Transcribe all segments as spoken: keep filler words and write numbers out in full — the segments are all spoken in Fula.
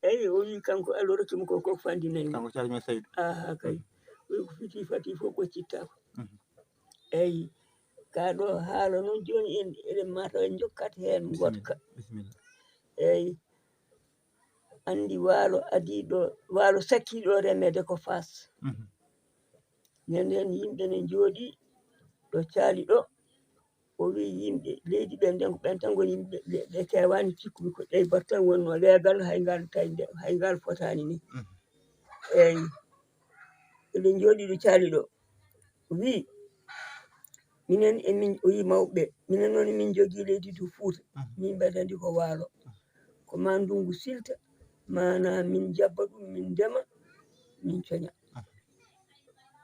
Eyi, o wi kanko Allah rokki mo ko, ko fandinay mo. Kanko Ceerno Saydu. Aha, kay. O wi ko fiti fati fof ɓoccittaako. Mhm. Eyi, ka ɗo haala noon jooni en, eɗen mataw en jokkat heen ngotka. Bisimilla. Eyi, anndi waalo adii ɗo, waalo sakkii ɗo remeede ko Faas. Mhm. Nden heen yimɓe ne njooɗii ɗo caali ɗo. O wi yimɓe leydi ɓen, nden ko ɓen tan ngoni yimɓe ɓe, ɓe keewaani, cikkumi ko ɗey baɗ tan wonnoo leegal, hay ngal tawi nde, hay ngal fotaani ni. Mhm. Eyi, eɗen njooɗii ɗo caali ɗo. O wi, minen emin, o wi mawɓe, minen noon min njogii leydi to Fuuta, mhm, min mbaɗa ndi ko waalo. Mhm. Ko maa ndunngu silta, maanaa min njabba ɗum, min ndema, min coña. Mhm.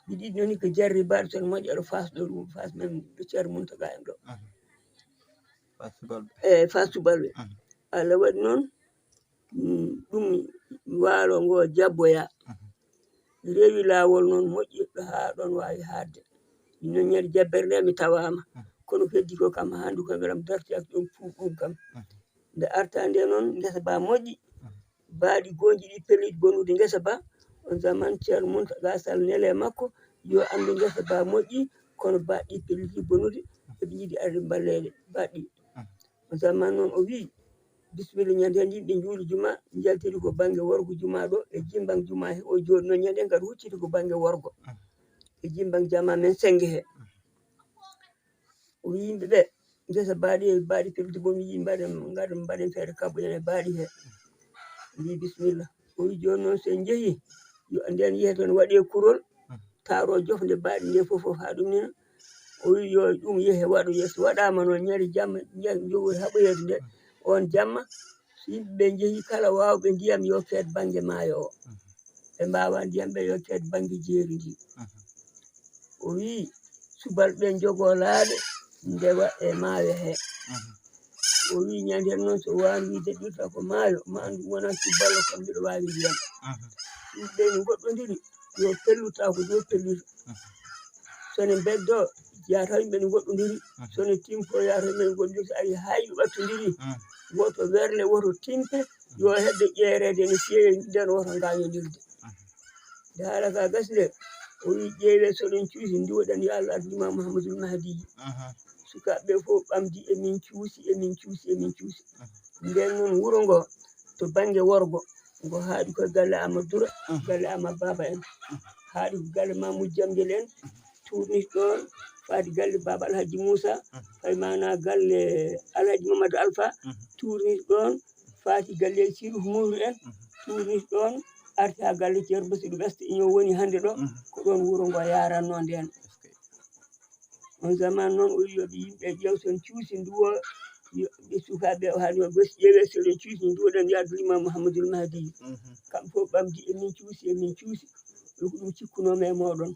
Ɗi ɗiɗi noon ko jarri mbaɗa toon moƴƴa ɗo Faas ɗo, ɗum Faas men ɗo Ceerno Muntaga en ɗo. Mhm. Faas subalɓe. Eyi, Faas subalɓe. Mhm. Allah waɗi noon, mm, ɗum waalo ngo jabboya. Mhm. Rewi laawol noon moƴƴirɗo haa ɗoon waawi haadde. Min noon ñande jabbere nde mi tawaama. Mhm. Kono ko heddi ko kam haa ndu ko ngaram darti ak ɗum puuɗ ɗum kam. Mhm. Nde arta nde noon ngesa ba moƴƴi. Mhm. Baaɗi gooƴi ɗi pelliɗi bonude ngesa ba. On zaman Ceerno Muntaga Sall nele makko yo anndu ngesa ba moƴƴi, kono baaɗi pelliɗi bonude, eɓe njiɗi arde mballeede baaɗi. Mhm. On zaman noon o wi, bisimilla, ñande heen yimɓe njuuli juma, njaltiri ko bannge worgo juma ɗo, e jimban juma he, o jooɗi noon ñande heen kadi hucciti ko bannge worgo. Mhm. E jimban jama men sennge he. Mhm. O wi yimɓe ɓe, ngesa baaɗi e baaɗi pelliɗi bonude, mbaɗen, ngaɗen, mbaɗen feere kabboyen e baaɗi he. Mbi bisimilla. O wi jooni noon so en njehii, yo nden yehe toon waɗee kurol, mhm, taaro jofnde baaɗi nde fof fof haa ɗum nina. O wi yo ɗum yehe waɗo yeeso. Waɗaama noon ñande jamma, njogoy haɓoyeede nde, on jamma, so yimɓe ɓe njehii kala waawɓe ndiyam yo feet bannge maayo o. Mhm. Ɓe mbaawaa ndiyam ɓe yo keed bannge jeeri ndi. Mhm. O wi subalɓe ɓe njogoo laaɗe ndewa e maayo he. Mhm. O wi ñande heen noon so waawno wiide ɓirta ko maayo, ma anndu wona suballo kam mbiɗo waawi ndiyam. Mhm. Yimɓe ne ngoɗɗondiri yo pellu taw ko yo pellito. Mhm. So ne mbeddo yataw yimɓe ne ngoɗɗondiri. Mhm. So ne timpo yataw yimɓe ne ngoɗɗondiri. So ari hay ɓe ɓattondiri. Mhm. Woto werle, woto timpe, yo hedde ƴeereede no feewi, nden woto ngaañondirde. Mhm. Nde haala ka gasi nde, o wi ƴeewe so ɗon cuusi ndiwoɗen yo Allah ardu Imam Muhammadul Mahdi. Mhm. Sukaaɓe fof ɓamdi emin cuusi, emin cuusi, emin cuusi. Mhm. Nden noon wuro ngo to bannge worgo, ngo haaɗi ko galle Amadou Dura, mhm, galle Amadou Baba en. Mhm. Haaɗi ko galle Mamoudou Jamdel en, mhm, tournis ɗoon, faati galle Baba Alhaji Moussa, mhm, fayi maana galle Alhaji Mamadou Alpha, mhm, tournis ɗoon, faati galle Sirif Mourou en, mhm, tournis ɗoon, arti haa galle Ceerno Bassirou West, ño woni hannde ɗo, mhm, ko ɗoon wuro ngo yaranno ndeen. Eskey. On zaman noon o wi yo ɓe yimɓe ƴeew son cuusi nduwo, yo ɓe sukaaɓe o haali maɓɓe so ƴeewee so eɗen cuusi nduwoɗen yo addu Imam Muhammadul Mahdi. Mhm. Kamɓe fof ɓamdi emin cuusi, emin cuusi. Ɗum ko ɗum cikkunoomi e mooɗon.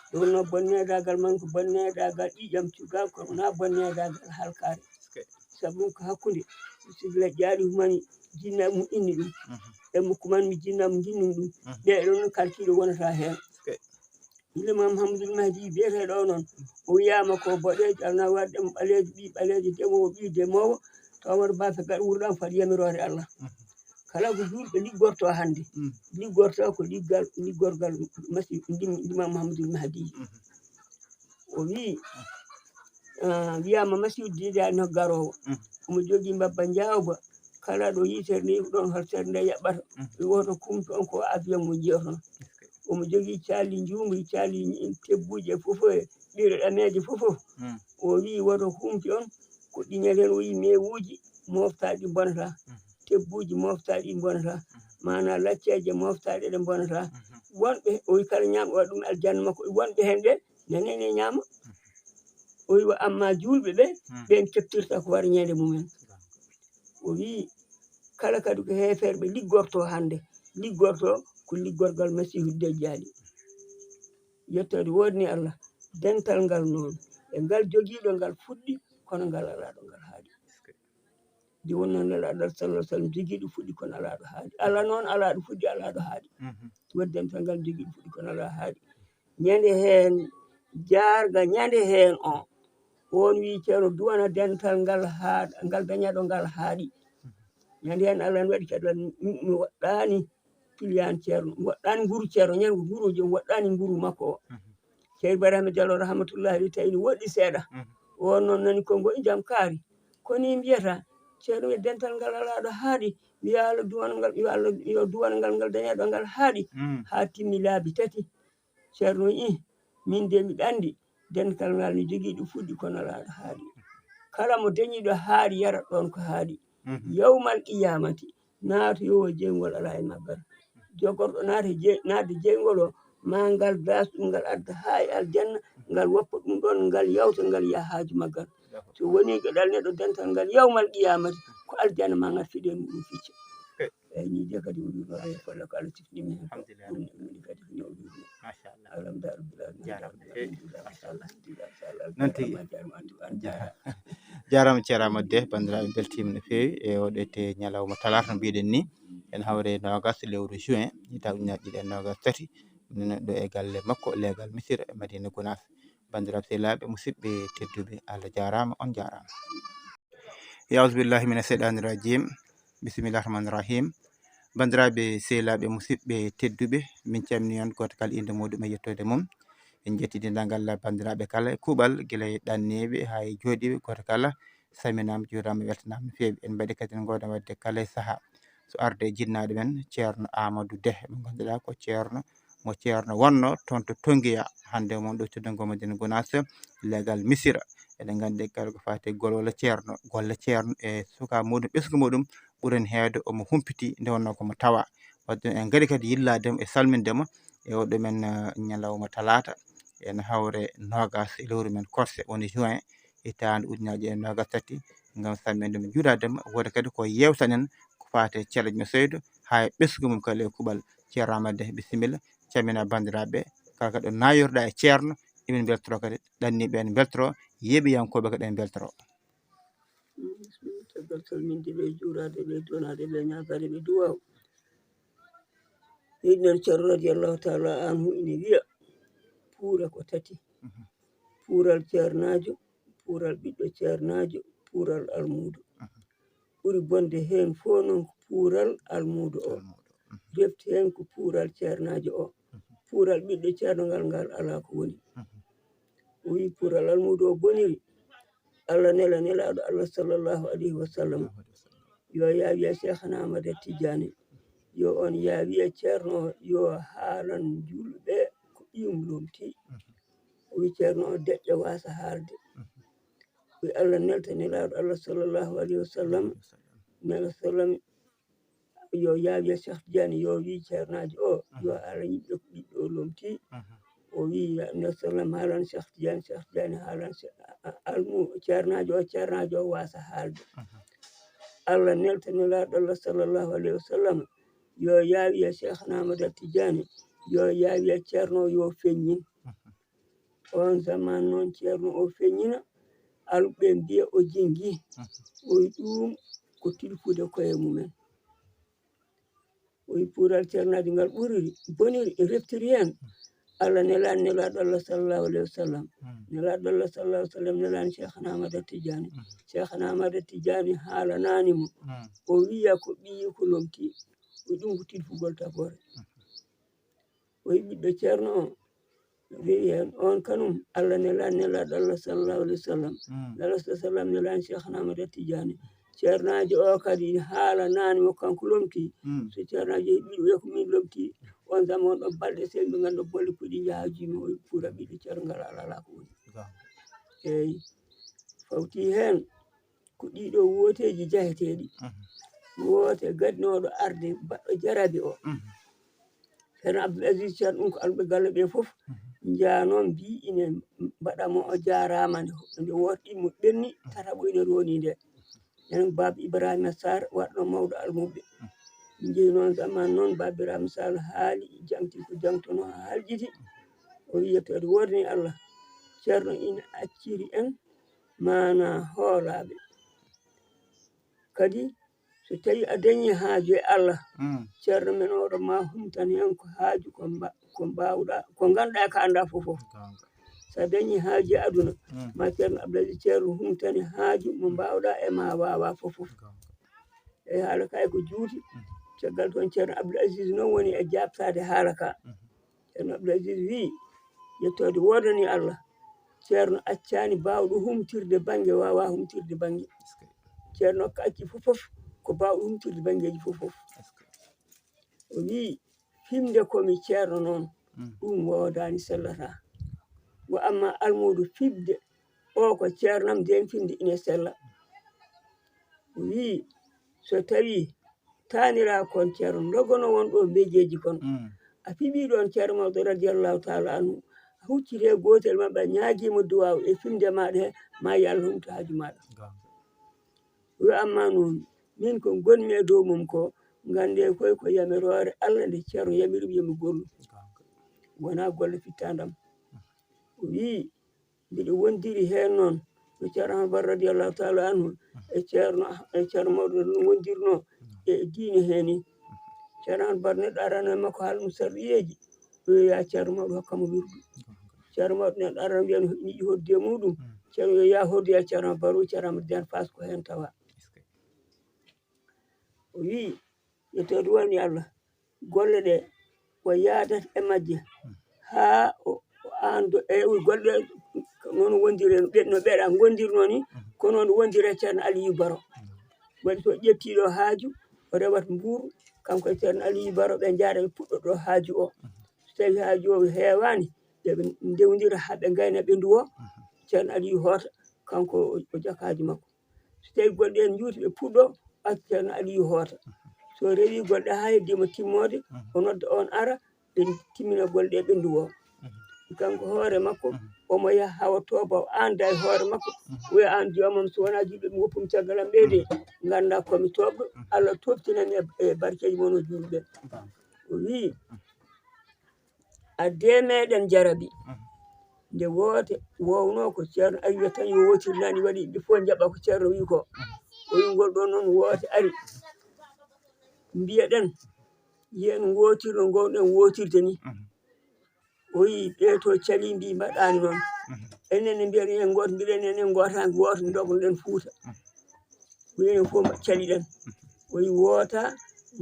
Nde wonnoo bonneedaagal man ko bonneedaagal ƴiiƴam cukaaɓe, kono wonaa bonneedaagal halkaare. Eskey. Sabu ko hakkunde Sibila Ƴaali Humani jinna mum inni ɗum. Mhm. E mukku man mi jinna mo jinnum ɗum. Mhm. Ɓe ɗon kalkiiɗo wonata heen. Eskey. Limam Hamdul Mahdi biyeteeɗo o noon, o wiyaama ko boɗeejo, alaa waɗde mo ɓaleejo, ɓii ɓaleejo, demoowo, ɓii demoowo, to Omar Ba Fegal wurɗam fad yamiroore Allah. Mhm. Kala ko juulɓe liggorto hannde, mm, liggorto ko liggal, liggorgal masi-, lim-, Limam Hamdul Mahdi. Mhm. O wii, ah, wiyaama masiidu diidaani no garoowo. Mhm. Omo jogii mbabba njaawba, kala ɗo yitere ni ko ɗoon haltere nde yaɓɓata. Mhm. Woto kumpi on ko avion mo njiyoton. Omo jogii calli njuumri, calli tebbuuji e fof e ɓiire ɗameeje fof fof. Mm. O wii woto kumpi on ko ɗiñal heen, o wii mewuuji moftaaɗi ɗi mbonataa. Mm. Tebbuuji moftaaɗi ɗi mbonataa. Mm. Maanaa lacceeje moftaaɗe ɗe mbonataa. Mhm. Wonɓe, o wii kala ñaam o waɗa ɗum aljanna makko, wonɓe heen ɓe nane ene ñaama. Mhm. O wii wa amma juulɓe ɓe, mm, ɓeen keɓtirta ko wara ñande mumen. O wii kala kadi ko heeferɓe liggorto hannde, liggorto ko liggorgal Masiihu Dejjaali. Yettoode woodni Allah, dental ngal noon, e ngal jogiiɗo ngal fuɗɗi, kono ngal alaa ɗo ngal haaɗi. Nde wonnoo Nelaaɗo Allah sallallahu alaihi wasallam jogiiɗo fuɗɗi, kono alaa ɗo haaɗi. Allah noon alaa ɗo fuɗɗi, alaa ɗo haaɗi. Mhm. Waɗi dental ngal jogiiɗo fuɗɗi, kono alaa haaɗi. Ñande heen, jaarga ñande heen o, on wii Ceerno duwana dental ngal haa, ngal daña ɗo ngal haaɗi. Mhm. Ñande heen Allah ne waɗi kadi mi waɗɗaani piliyaan ceerno, mi waɗɗaani nguru ceerno, ñande ko nguru jom waɗɗaani nguru makko o. Ceerno Ibrahima Diallo rahmatullahi alayhi tawi ne woɗɗi seeɗa. O noon nani ko mboɗi jam kaari. Ko ni mbiyata, ceerno wiya dental ngal alaa ɗo haaɗi. Wiya Allah duwanal ngal, yo Allah, yo duwanal ngal, ngal daña ɗo ngal haaɗi. Haa timmi laabi tati. Ceerno wi'i, min de miɗa anndi dental ngal no jogii ɗo fuɗɗi kono alaa ɗo haaɗi. Kala mo dañi ɗo haaɗi yara ɗoon ko haaɗi. Yawmal qiyamati naata yo jeyngol alaa e maggal. Jogorɗo naata je-, naata jeyngol o, ma ngal daas ɗum ngal adda haa e aljanna, ngal woppa ɗum ɗoon, ngal yawta, ngal yaha haaju maggal. So wonii geɗal neɗɗo dental ngal yawmal qiyamati, ko aljanna ma ngal fiɗe muɗum ficca. Eyyi, ñiiƴe kadi o wiino, eyyi, kolla ko Allah sifni mi heen ko. Alhamdulillah. Ɗum, ɗum kadi ko ñawɗi ɗum. Machallah. Alhamdulillah. Jaaraama. Alhamdulillah. Machallah. Alhamdulillah. Alhamdulillah. Noon tigi. Jaaraama, jaaraama, jaaraama. Jaaraama, ceeraama de, banndiraaɓe, mbeltiima no feewi e oɗo ete ñalawma talaata no mbiɗen ni. En hawre noogas lewru juin, hitaande ujunnaji ɗiɗi e noogas tati. Ɗum ɗo e galle makko, leegal Misira e Madina Gunaas. Banndiraaɓe sehilaaɓe, musidɓe tedduɓe, Allah jaaraama, on jaaraama. Yaawuzu billahi mina seyɗaani rajim. Bisimillahi rahmaani rahim. Banndiraaɓe sehilaaɓe, musidɓe tedduɓe, min calmini on gooto kala innde muɗum e yettoode mum. En njetti denndaangal banndiraaɓe kala e kuuɓal, gila e ɗanniiɓe haa e jooɗiiɓe, gooto kala salminaama, juuraama, weltanaama no feewi. En mbaɗi kadi en ngooda waɗde kala e sahaa. So arde e jinnaaɗo men, Ceerno Amadou Deh, mo ngannduɗaa ko ceerno, mo ceerno wonno toon to Tongiya, hannde o mon ɗo cuddango Madina Gunaas, leegal Misira. Eɗen nganndi kala ko faati e golwole ceerno, golle ceerno e suka muɗum, ɓesngu muɗum, ɓuren heewde omo humpiti, nde wonnoo ko mo tawa. Wadde en ngari kadi yillaade mo e salminde mo e oɗo men, eh, ñalawma talaata, ene hawre noogas e lewru men korse, woni juin, hitaande ujunnaji e noogas tati, ngam salminde mo, juuraade mo. Woodi kadi ko yeewtanen ko faati e Ceerno Seydu, haa e ɓesngu mum kala e kuuɓal. Ceerno Amadou Deh, bisimilla, calmina banndiraaɓe, kala kadi ɗo naayorɗa e ceerno, emin mbeltoro kadi, ɗanniiɓe ene mbeltoro, yeeɓiyankooɓe kadi ene mbeltoro. Caggal salminde ɓe, juuraade ɓe, donaade ɓe, ñaagaade ɓe duwaaw. Seydina Ceerno radiyallahu taala anhu ina wiya, puure ko tati. Puural ceernaajo, puural ɓiɗɗo ceernaajo, puural almuudo. Ɓuri bonde heen fof noon ko puural almuudo o. Refti heen ko puural ceernaajo o. Puural ɓiɗɗo ceerno ngal, ngal alaa ko woni. O wii puural almuudo o boniri. Allah nela nelaaɗo Allah sallallahu alayhi wa sallam. Yo yaawiya Cheikhna Ahmad Tidiane. Yo on yaawiya ceerno o, yo haalan julɓe ko ɓiyum lomti. O wii ceerno o deƴƴa waasa haalde. Wi Allah nelta nelaaɗo Allah sallallahu alayhi wa sallam. Nela sallam yo yaawiya Cheikh Tidiane, yo wii ceernaajo o, yo Allah yiɗɗo ko ɓiɗɗo o lomti. O wii nela sallam haalan Cheikh Tidiane, Cheikh Tidiane haalan Che-, a-, a-, almu, ceernaajo o, ceernaajo o waasa haalde. Allah nelta nelaaɗo Allah sallallahu alayhi wa sallam. Yo yaawiya Cheikhna Ahmad Tidiane, yo yaawiya ceerno o, yo feññin. On zaman noon ceerno o feññina, alɓe mbiya o jingi. O wi ɗum ko tilfude koye mumen. O wi puural ceernaajo ngal ɓuriri, boniri, reftiri heen. Allah nelaani nelaaɗo Allah sallallahu alayhi wa sallam. Nelaaɗo Allah sallallahu alayhi wa sallam nelaani Cheikhna Ahmad Tidiane. Cheikhna Ahmad Tidiane haalanaani mo. O wiya ko ɓiyi ko lomti. O wi ɗum ko tilfugol tagoore. O wi ɓiɗɗo ceerno o, wiyi heen on kanum, Allah nelaani nelaaɗo Allah sallallahu alayhi wa sallam. Nelaaɗo sallam nelaani Cheikhna Ahmad Tidiane. Ceernaajo o kadi haalanaani mo kanko lomti. So ceernaajo heɓi wiya ko min lomti, on zaman ɗo balɗe seeɗa ɓe ngannda bolle puɗi njaha jimi o puura ɓiɗɗo ceerno ngal alaa ko woni. Eeyi, fawti heen ko ɗiɗo wooteeji jaheteeɗi. Woote gadnooɗo arde baɗɗo jarabi o. Ceerno Abdoul Aziz Thiam, ɗum ko alɓe galle ɓe fof njaano mbi ine mbaɗa mo o jaaraama nde, nde wootɗi mo ɓenni tataɓo ine rooni nde. Enen Baaba Ibrahima Sarr waɗno mawɗo almuɓɓe. Min njehi noon zaman noon Baaba Ibrahima Sall haali, jangti ko jangtono haa haljiti. O wi yettoode woodani Allah. Ceerno ina acciri en maana hoolaaɓe. Kadi so tawi a dañi haaju e Allah, ceerno men oɗo ma humtan heen ko haaju ko mba-, ko mbaawɗa, ko ngannduɗaa ka annda fof fof. So a dañi haaju e aduna, ma ceerno Abdoul Aziz Ceerno humtani haaju mo mbaawɗa e ma waawa fof fof. E haala ka e ko juuti. Caggal toon, Ceerno Abdul Aziz noon woni e jaabtaade haala ka. Ceerno Abdul Aziz wii, yettoode woodani Allah, Ceerno accaani baawɗo humtirde bannge, waawaa humtirde bannge. Ceerno ka acci fof fof, ko baawɗo humtirde banngeeji fof fof. O wii, "Fimde ko mi ceerno noon, ɗum woodaani, sellataa. Wa amma almuudo fiɓde, o ko ceernam, ndeen fimde ine sella." O wii, "So tawii taaniraa kon ceerno, ndogono won ɗo mbejeeji kon. A fiɓii ɗoon ceerno mawɗo radiyallahu taala anhu, a hucciti e gootel maɓɓe, a ñaagii mo duwaaw e fimde maaɗa he, ma yo Allah humtu haaju maaɗa." Yo amma noon, min ko ngonmi e dow mum ko, nganndee koy ko yamiroore Allah nde ceerno yamiri mi yo mi gollu. Wonaa golle fittaandam. O wii, mbiɗo wondiri heen noon, no Ceerno Amadou Barro radiyallahu taala anhu e Ceerno, e Ceerno Mawɗo no wondirnoo e diine hee ni. Ceerno Amadou Barro neɗɗo arano e makko haala ɗum sarɗiyeeji, o wiya Ceerno Mawɗo hokka mo wirdu. Ceerno Mawɗo neɗɗo arano mbiya no yiɗi hoddu e muɗum, Ceerno wiya hoddu ya Ceerno Amadou Barro, Ceerno Amadou Diane Faas ko heen tawa. O wii, yettoode woni Allah, golle ɗe o yaadat e majje haa o, o aan do, e o golle ɗe noon wondire, ɓe-, no ɓeɗa gondirnoo ni, ko noon wondire Ceerno Aliyu Baro. Waɗi so ƴettii ɗo haaju, o rewat Mbuur, kanko e Ceerno Aliyu Baro, ɓe njaara ɓe puɗɗo ɗo haaju o. So tawii haaju o heewaani, ɓe ndewndira haa ɓe ngayna ɓe nduwo, Ceerno Aliyu hoota, kanko o, o jaka haaju makko. So tawii golle ɗe njuuti, ɓe puɗɗo, acca Ceerno Aliyu hoota. So rewii golle ɗe haa heddii mo timmoode, o nodda oon ara, ɓe timmina golle ɗe, ɓe nduwo. Kanko hoore makko, omo yaha hawa tooba, o aanda e hoore makko, wiya, "Aan joomam, so wonaa juulɓe ɓe ngoppumi caggal am ɓe de, nganndaa ko mi toobɗo, Allah toobtinani e, e barkeeji mon o juulɓe." O wii, "Addee meɗen jarabi." Nde woote woowno ko Ceerno Aliyu tan yo wootir nani waɗi, ɓe fof njaɓa ko Ceerno wii ko. O wii, "Ngol ɗon noon woote ari. Mbiyeɗen, yen ngootirno ngowɗen wootirde ni." O wii, "Ɓee to calii mbii mbaɗaani noon. Enen ne mbiyaɗen en ngoot, mbiɗen enen ngootaani wooto, ndognoɗen Fuuta." Ko enen fof caliɗen. O wii, "Woota,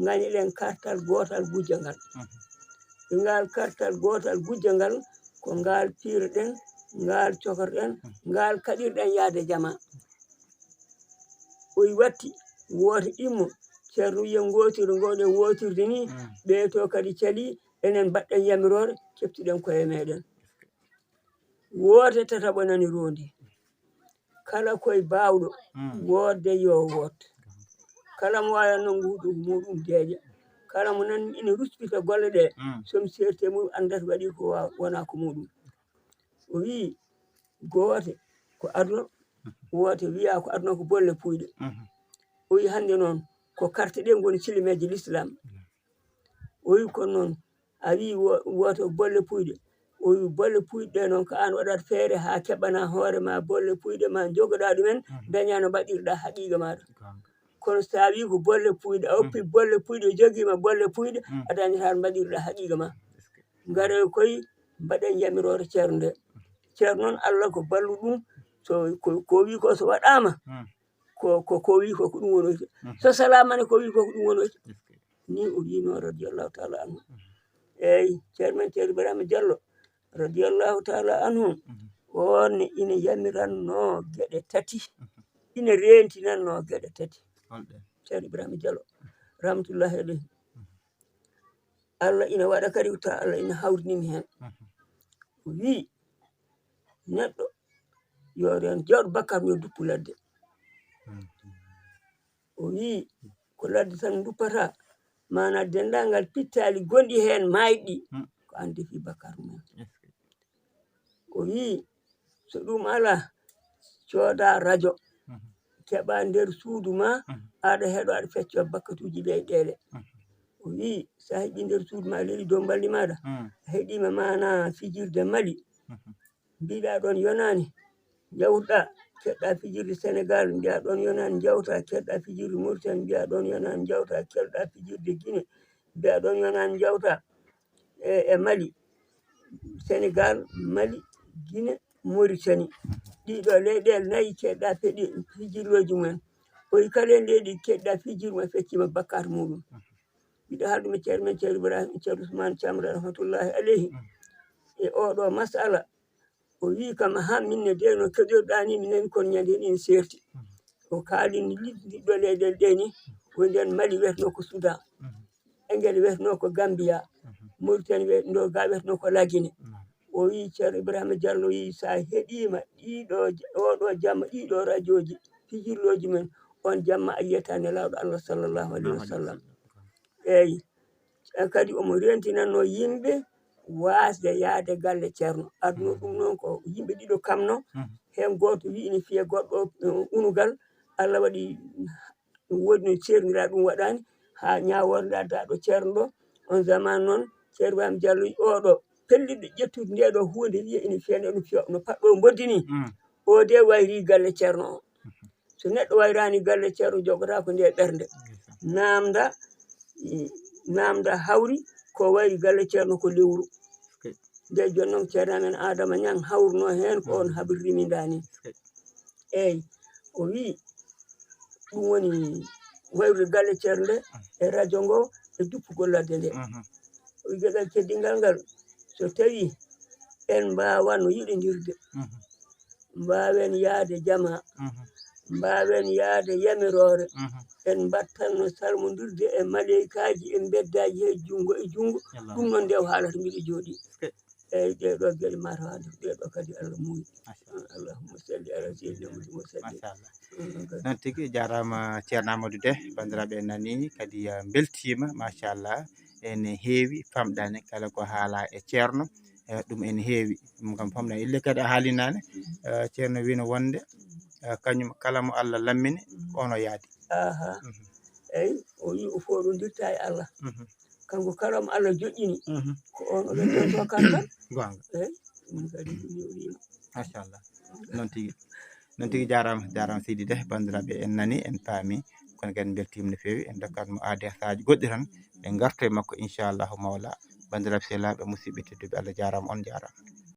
ngañiɗen kartal gootal gujjangal. E ngal kartal gootal gujjangal, ko ngal piirɗen, ngal cokorɗen, ngal kaɗirɗen yaade jama." O wii, "Watti, woote ɗimmo." Ceerno wii, "Yen ngootir, ngooɗen wootirde ni, ɓee to kadi calii, enen mbaɗɗen yamiroore, keɓtiɗen koye meɗen." Woote tataɓo nani roondi. Kala koye baawɗo wootde yo woot. Kala mo waawi nanngude ko muɗum deeƴa. Kala mo nan ina ruspita golle ɗe, so mi seerti e muɗum, anndat waɗi ko wa-, wonaa ko muɗum. O wii, goote ko aduna, woote wiya ko aduna ko bolle puyɗe. O wii, hannde noon ko carte ɗe ngoni silimeeji l'islam. O wii, kono noon a wii wo-, woote ko bolle puyɗe. O wii, bolle puyɗe ɗe noon ko aan waɗat feere haa keɓana hoore ma bolle puyɗe ma njogoɗa ɗumen, daña no mbaɗirɗa haqiiqa maaɗa. Kono so a wii ko bolle puyɗe, a oppi bolle puyɗe, o jogii ma bolle puyɗe, a dañataa no mbaɗirɗa haqiiqa ma. Ngare koye mbaɗen yamiroore Ceerno nde. Ceerno noon Allah ko ballu ɗum, so ko, ko wii ko so waɗaama, ko, ko, ko wii ko ko ɗum wonoyta. So salaama ne ko wii ko ko ɗum wonoyta. Ni o wiinoo radiyallahu taala anhu. Eeyi, Ceerno men Ceerno Ibrahima Diallo radiyallahu taala anhu, oon ne ina yamiranno geɗe tati, ina reentinanno geɗe tati. Holɗe? Ceerno Ibrahima Diallo, rahmatullahi alayhi. Allah ina waɗa kadi ko tawa Allah ina hawrini mi heen. O wii, neɗɗo yo reen jawɗo bakkat, yo duppu ladde. O wii, ko ladde tan duppata, maanaa denndaangal pittaali gonɗi heen maayɗi, ko aan defi bakkat mumen. O wii, so ɗum alaa, cooda rajo, keɓa nder suudu ma, aɗa heɗo, aɗa fecco bakkatuuji leyɗeele. O wii, so a heɓii nder suudu ma, a leli dow mbaldi maaɗa, a heɗiima maanaa fijirde Mali, mbiɗa ɗoon yonaani, njawta, keɗɗa fijirde Senegaal, mbiya ɗoon yonaani, njawta, keɗɗa fijirde Mauritanie, mbiya ɗoon yonaani, njawta, keɗɗa fijirde Guinée, mbiya ɗoon yonaani, njawta. E, e Mali, Senegaal, Mali, Guinée, Mauritanie. Ɗiɗo leyɗeele nayi keɗɗa peɗi fijirlooji mumen. Koye kala nde ɗi keɗɗa fijirma feccima bakkat muɗum. Mbiɗo haaldude ceerno men ceerno Ibrahima ceerno Ousmane Thiam rahmatullahi aleyhi. E oɗo masala o wi kam ha minne de no keɗirɗa ni mi nani kon ñande ni en serti. O kaalini liɗɗo leyɗel ɗe ni woni nden Mali wetno ko Soudan. Engel wetno ko Gambia. Mauritanie wetno ga wetno ko Lagine. O wi ceerno Ibrahima Diallo wi sa heɗima ɗiɗo oɗo jamma ɗiɗo radioji fijirloji men on jamma a yiyata nelaɗo Allah sallallahu alaihi wasallam. Eyyi. Kadi omo rentinanno yimɓe wasde yaade galle ceerno. Aduna ɗum noon ko yimɓe ɗiɗo kamno. Hen gooto wi ene fiya goɗɗo unugal. Allah waɗi ɗum woodi no ceernira ɗum waɗani ha ñawornde adda ɗo ceerno ɗo. On zaman noon ceerno Ibrahima Diallo oɗo pelliɗo ƴettude nde ɗo hunde wiya ene fiya nde ɗum fiya no paɗɗo mboddi ni. O de wayri galle ceerno o. So neɗɗo wayrani galle ceerno jogata ko nde ɓernde. Namda namda hawri ko wayri galle ceerno ko lewru. Nde jooni noon ceerno amen Adama Ñaŋ hawruno heen ko on habririmi nda ni. Eyyi. O wi ɗum woni wayrude galle ceerno nde e radio ngo e duppugol ladde nde. O wi geɗal teddingal ngal so tawi en mbawano yiɗodirde mbawen yaade jama mbawen yaade yamirore en mbattanno salmodirde e maleykaji e beddaji he junngo e junngo. Ɗum noon nde o haalata mbiɗo jooɗi. Eyyi. Ɗeɗo geɗe mataw hande ɗeɗo kadi Allah muuyi. Allahumma salli ala sayyidina Muhammad wa sallim. Machallah. Noon tigi jarama ceerno Amadou Deh. Bandiraɓe en nani kadi beltima machallah. Ene heewi famɗani kala ko haala e ceerno. Ɗum ene heewi ɗum kam famɗani ille kadi a haalinani. Ceerno wino wonde kañum kala mo Allah lammini ko ono yaadi. Aha. Eyyi. O wi o foɗodirta e Allah. Kanko kala mo Allah joƴƴini ko on o ɓe tonto kankan. Gonga. Eyyi. Ɗum kadi ɗum yo wiima. Machallah. Noon tigi. Noon tigi jarama jarama seydi Deh. Bandiraɓe en nani en paami kono kadi en beltima no feewi en dokkat mo aadi hasaaji goɗɗi tan. En garto e makko inchallahu mawla. Bandiraɓe sehlaɓe musidɓe tedduɓe Allah jarama on jarama.